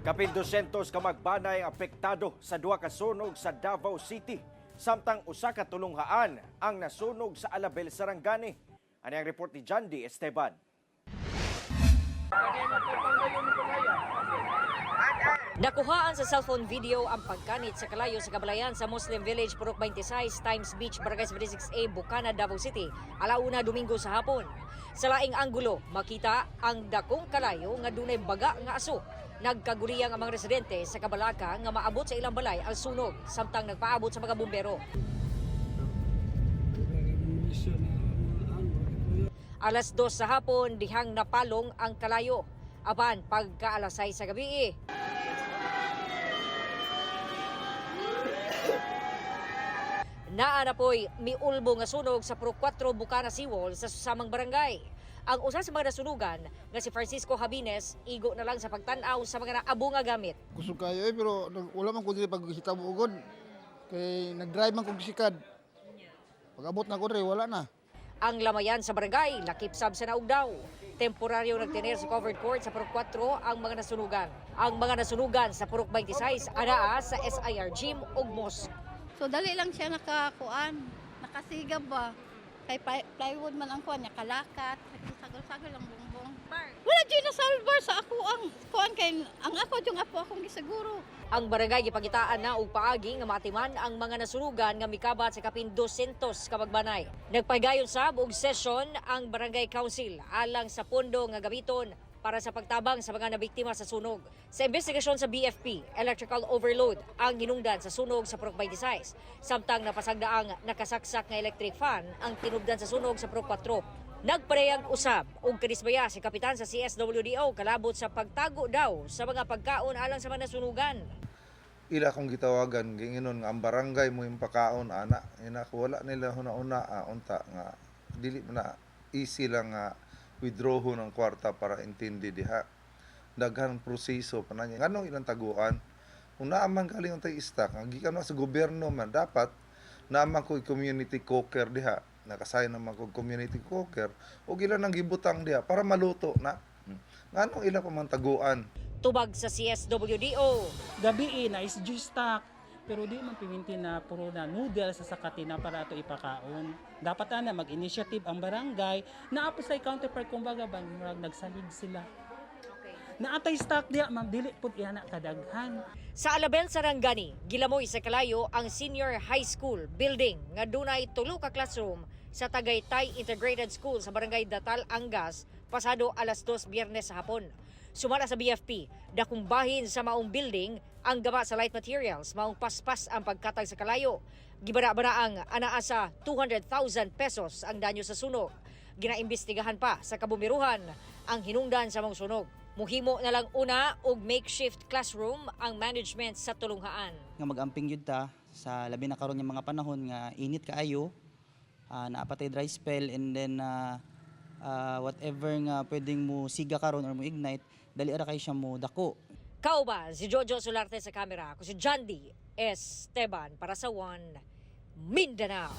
Kapin 200 ka magbanay ang apektado sa duha ka sunog sa Davao City. Samtang usa ka tulunghaan ang nasunog sa Alabel, Sarangani. Ani ang report ni John D. Esteban. Nakuhaan sa cellphone video ang pagkanit sa kalayo sa kabalayan sa Muslim Village, Purok 26, Times Beach, Barangay 76A, Bukana, Davao City, alauna Domingo sa hapon. Sa laing anggulo, makita ang dakong kalayo nga dunay baga nga aso. Nagkaguliyang ang mga residente sa kabalaka nga maabot sa ilang balay ang sunog samtang nagpaabot sa mga bumbero. Alas 2 sa hapon, dihang napalong ang kalayo. Apan pagka alas 6 sa gabi, naa na po'y miulbo nga sunog sa Pro 4 Bukana Seawall sa susamang barangay. Ang usa sa mga nasunugan nga si Francisco Habines, igo na lang sa pagtan-aw sa mga naabo nga gamit. Kusog kayo eh, pero wala man ko dili pag hitabo ugod. Kay nag-drive man kog sikad. Pag abot na ko diri, wala na. Ang lamayan sa barangay, lakip sab sa naugdaw. Temporaryo nagtener sa covered court sa Purok 4 ang mga nasunugan. Ang mga nasunugan sa Purok 26 anaa sa SIR Gym ug Mosque. So dali lang siya nakakuan, nakasiga ba. Kay plywood man ang kuan niya, kalakat, sagol-sagol ang bumbong. Wala jud na salbar sa ako ang kuan kay ang ako yung apo akong gisiguro. Ang barangay gipangitaan na og paagi nga maatiman ang mga nasunugan nga mikabat sa kapin 200 ka magbanay. Nagpagayon sab og session ang barangay council alang sa pondo nga gamiton para sa pagtabang sa mga nabiktima sa sunog. Sa investigasyon sa BFP, electrical overload ang hinungdan sa sunog sa Purok 26. Samtang napasagdaang nakasaksak nga electric fan ang tinubdan sa sunog sa Purok 4. Nagparehang usab og kanisbaya si kapitan sa CSWDO kalabot sa pagtago daw sa mga pagkaon alang sa mga nasunugan. Ila akong gitawagan, giingon nga ang barangay mo yung pakaon ana ina ko, wala nila huna-una unta nga dili man na easy lang nga withdraw ng kwarta para intindi diha, daghan proseso pa na niya. Nganong ilang taguan kung naa man galing ang tay stock ang gikan na sa gobyerno man? Dapat naa man ko community cooker diha, nakasayon naman ko community cooker ug ila nang gibutang diha para maluto na. Nganong ila pa man taguan? Tubag sa CSWDO, Gabi eh, na is juice stock. Pero di man piminti na puro na noodles sa sakatina para ato ipakaon. Dapat ana mag-initiative ang barangay na apos ay counterpart, kumbaga ba murag nagsalig sila. Naatay stock diya, ma'am, dili pud iyana kadaghan. Sa Alabel, Sarangani, gilamoy sa kalayo ang Senior High School building nga dunay tulo ka classroom sa Tagaytay Integrated School sa Barangay Datal, Angas, pasado alas 2 Biyernes sa hapon. Sumala sa BFP, dakong bahin sa maong building ang gaba sa light materials, maong paspas ang pagkatag sa kalayo. Gibara-bara ang anaa sa 200,000 pesos ang danyo sa sunog. Ginaimbestigahan pa sa kabumiruhan ang hinungdan sa maong sunog. Muhimo na lang una og makeshift classroom ang management sa tulunghaan. Nga magamping yun ta sa labi na karon nga mga panahon nga init kaayo, naa pa tay dry spell and then whatever nga pwedeng mo siga karon or mo ignite, dali ra kay siya mo dako. Kauban si Jojo Solarte sa kamera. Ako si John D. Esteban para sa One Mindanao.